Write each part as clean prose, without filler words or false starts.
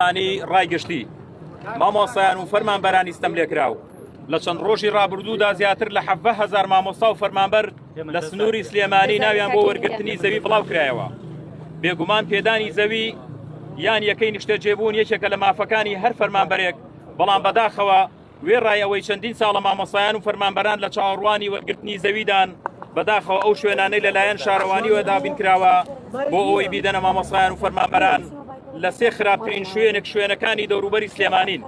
انی ڕای گشتی مامۆستایان و فەرمانبەرانی ستەملێکراو لە چەند ڕۆژی ڕابردوودا زیاتر لە 17 هەزار مامۆستا و فەرمانبەر لە سنووری سلێمانی ناویان بۆ وەرگرتنی زەوی بڵاو کرایەوە. بێگومان پێدانی زەوی یان یەکەی نیشتەجێبوون یەکێکە لە مافەکانی هەر فەرمانبەرێک، بەڵام بەداخەوە وێڕای ئەوەی چەندین ساڵە مامۆستایان و فەرمانبەران لە چاوەڕوانی وەرگرتنی زەویدان، بەداخەوە ئەو شوێنانەی لەلایەن شارەوانیوە دابینکراوە بۆ ئەوەی بیدەنە مامۆستایان و فەرمانبەران لە سێ خراپترین شوێنێک شوێنەکانی دەوروبەری سلێمانین.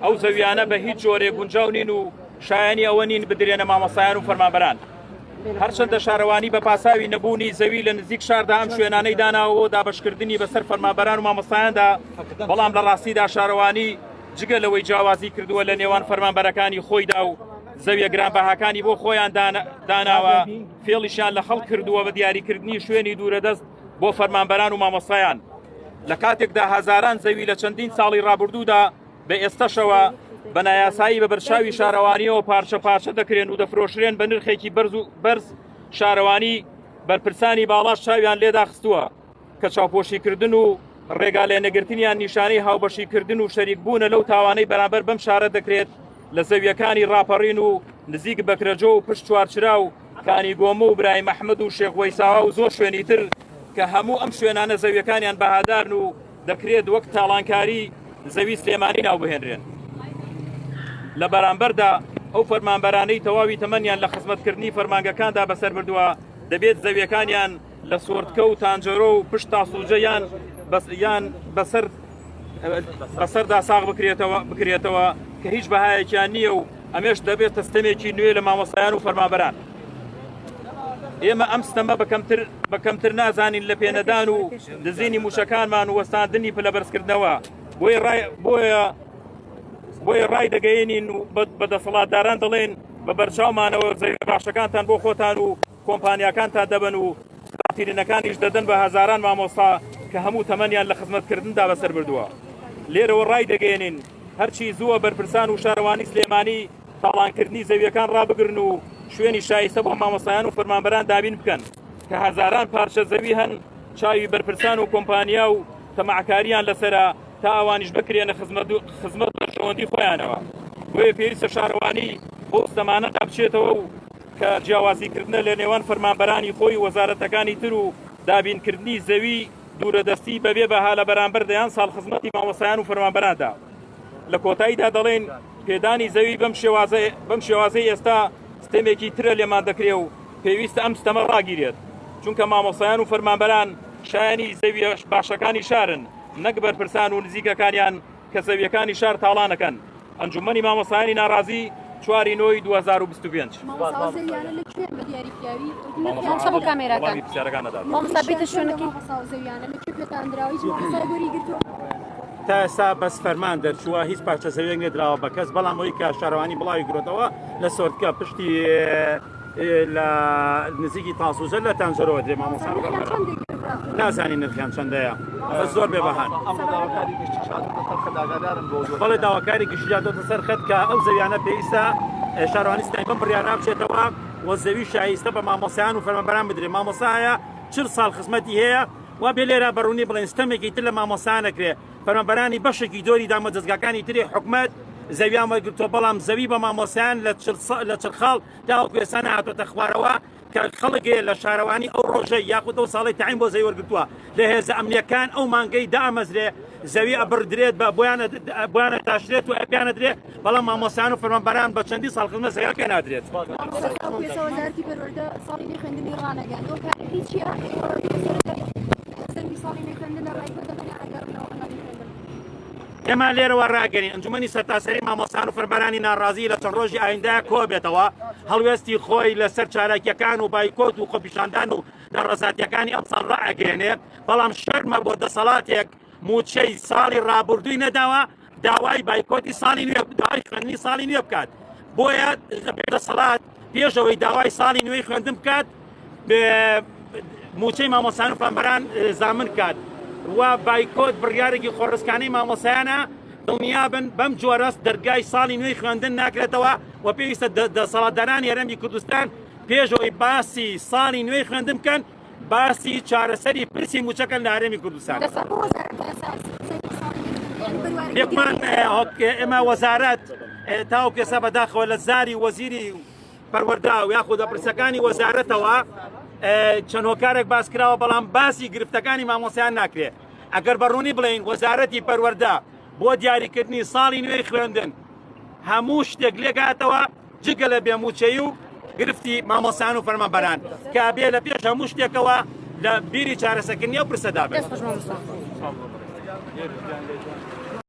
ئەو زەویانە بە هیچ جۆرێک گونجاو نین و شایانی ئەوە نین بدرێنە مامۆستایان و فەرمانبەران. هەرچەندە شارەوانی بە پاساوی نەبوونی زەوی لە نزیک شاردا ئەم شوێنانەی داناوە بۆ دابەشکردنی بەسەر فەرمانبەران و مامۆستایاندا، بەڵام لە ڕاستیدا شارەوانی جگە لەوەی جیاوازی کردووە لە نێوان فەرمانبەرەکانی خۆیدا و زەویە گرانبەهاکانی بۆ خۆیان داناوە، فێڵیشیان لە خەڵک کردووە بە دیاریکردنی شوێنی دوورەدەست بۆ فەرمانبەران و مامۆستایان لە کاتێکدا هەزاران زەوی لە چەندین ساڵی ڕابردوودا بە ئێستەشەوە بە نایاسایی بە بەرچاوی شارەوانیەوە پارچە پارچە دەکرێن و دەفرۆشرێن بە نرخێکی بەرز و بەرز شارەوانی بەرپرسانی باڵاش چاویان لێداخستووە کە چاوپۆشیکردن و ڕێگا لێنەگرتنیان نیشانەی هاوبەشیکردن و شەریکبوونە لەو تاوانەی بەرامبەر بەم شارە دەکرێت لە زەویەکانی ڕاپەڕین و نزیک بەکرەجۆ و پشت چوارچرا و کانی گۆمە و برایم ئەحمەد و شێخ وەیساوا و زۆر شوێنی تر کە هەموو ئەم شوێنانە زەویەکانیان بەهادارن و دەکرێت وەک تاڵانکاری زەوی سلێمانی ناوبهێنرێن. لە بەرامبەردا ئەو فەرمانبەرانەی تەواوی تەمەنیان لە خزمەتکردنی فەرمانگەکاندا بەسەر بردووە دەبێت زەویەکانیان لە سۆرتکە و تانجەرۆ و پشت تاسوجە یان بەس یان بەسەر بەسەردا ساغ بکرێتەوە بکرێتەوە کە هیچ بەهایەکیان نییە و ئەمێش دەبێتە ستەمێکی نوێ لە مامۆستایان و فەرمانبەران. ئێمە ئەم ستەمە بەکەمتر بەکەمتر نازانین لە پێنەدان و دزینی مووچەکانمان و وەستاندنی پلەبەرزکردنەوە بۆیە ڕای بۆیە بۆیە ڕای دەگەیەنین و بە دەسەڵاتداران دەڵێن بە بەرچاومانەوە زەویە باشەکانتان بۆ خۆتان و کۆمپانیاکانتان دەبەن و خراپترینەکانیش دەدەن بە هەزاران مامۆستا کە هەموو تەمەنیان لە خزمەتکردندا بەسەر بردووە. لێرەوە ڕایدەگەیەنین هەرچی زووە بەرپرسان و شارەوانی سلێمانی تاڵانکردنی زەویەکان ڕابگرن و شوێنی شایستە بۆ مامۆستایان و فەرمانبەران دابین بکەن کە هەزاران پارچە زەوی هەن چاوی بەرپرسان و کۆمپانیا و تەماعکاریان لەسەرە تا ئەوانیش بکرێنە خزمەت و خزمەت بەرژەوەندی خۆیانەوە. بۆیە پێویستە شارەوانی بۆ ستەمانەدا بچێتەوە و کە جیاوازیکردنە لە نێوان فەرمانبەرانی خۆی و وەزارەتەکانی تر و دابینکردنی زەوی دوورەدەستی بەبێ بەها لە بەرامبەر دەیان ساڵ خزمەتی مامۆستایان و فەرمانبەراندا. لە کۆتاییدا دەڵێین پێدانی زەوی بەم شێوازە بەم شێوازەی ئێستا ستەمێکی ترە لێمان دەکرێ و پێویستە ئەم ستەمە ڕاگیرێت چونکە مامۆستایان و فەرمانبەران شایانی زەویە باشەکانی شارن نەک بەرپرسان و نزیکەکانیان کە زەویەکانی شار تاڵانەکەن. ئەنجومەنی مامۆستایانی ناڕازی چواری نۆی 2025. تا ئێستا بەس فەرمان دەرچووە هیچ پارچە زەویەک نەدراوە بە کەس بەڵام ئەوی کە شارەوانی بڵاوی گرۆتەوە لە سۆرتکە پشتی لە نزیکی تاسوجە لە تانجەرەوە درێ مامۆستا نازانین نرخیان چەندەیە بەس زۆر بێ بەهان بەڵێ داواکاری گشتی هاتۆتە سەر خەت کە ئەو زەویانە پێویستە شارەوانی سلێمانی بەم بڕیارە بچێتەوە و زەوی شایستە بە مامۆستایان و فەرمانبەران بدرێ مامۆستا هەیە چل ساڵ خزمەتی هەیە وا بێ لێرە بەڕوونی بڵێن ستەمێکی تر لە مامۆستا نەکرێ فەرمانبەرانی بەشێکی دۆری دامە دەزگاکانی تری حکومەت زەویان وەرگرتووە بەڵام زەوی بە مامۆستایان لە چل خاڵ تاوەکو ئێستا نەهاتۆتە خوارەوە کە خەڵک هەیە لە شارەوانی ئەو ڕۆژەی یاخود ئەو ساڵەی تەعین بۆ زەوی وەرگرتووە لە هێزە ئەمنیەکان ئەو مانگەی دامەزرێ زەوی ئەبڕدرێت بە بۆیان بۆیان ئەتاشرێت و پێیان ئەدرێت بەڵام مامۆستایان و فەرمانبەران بە چەندین ساڵ خزمەت زەویان پێ نادرێت. ئێمە لێرەوە ڕاگەرین ئەنجومەنی سەرتاسەری مامۆستان و فەرمانبەرانی ناڕازی لە چەند ڕۆژی ئایندە کۆبێتەوە هەڵوێستی خۆی لەسەر چالاکیەکان و بایکۆت و خۆپیشاندان و ناڕەزاتیەکانی ئەمساڵ ڕائەگەیەنێ بەڵام شەرمە بۆ دەسەڵاتێک موچەی ساڵی ڕابردووی نەداوە داوای بایکۆتی ساڵی نوێ داوای خوێندنی ساڵی نوێ بکات بۆیە دەسەڵات پێشەوەی داوای ساڵی نوێی خوێندن بکات موچەی مامۆستایان و فەرمانبەران زامن کات و بایکۆت بڕیارێکی خۆڕسکانەی مامۆستایانە دڵنیابن بەم جۆرەس دەرگای ساڵی نوێی خوێندن ناکرێتەوە و پێویستە دەسەڵاتدارانی هەرێمی کوردستان پێشەوەی باسی ساڵی نوێی خوێندن بکەن باسی چارەسەری پرسی موچەکەن لە هەرێمی کوردستان. بێگومان ئێمە وەزارەت تاوەکو ئێستا بەداخەوە لە زاری وەزیری پەروەردە و یاخود لە پرسەکانی وەزارەتەوە چەند هۆکارێک باس کراوە بەڵام باسی گرفتەکانی مامۆستایان ناکرێت ئەگەر بە ڕوونی بڵێین وەزارەتی پەروەردە بۆ دیاریکردنی ساڵی نوێی خوێندن هەموو شتێک لێکاتەوە جگە لە بێموچەی و گرفتی مامۆستایان و فەرمانبەران کە بێ لە پێش هەموو شتێکەوە لە بیری چارەسەکردنی ئەو پرسەدا بن. دەست خۆش مامۆستا.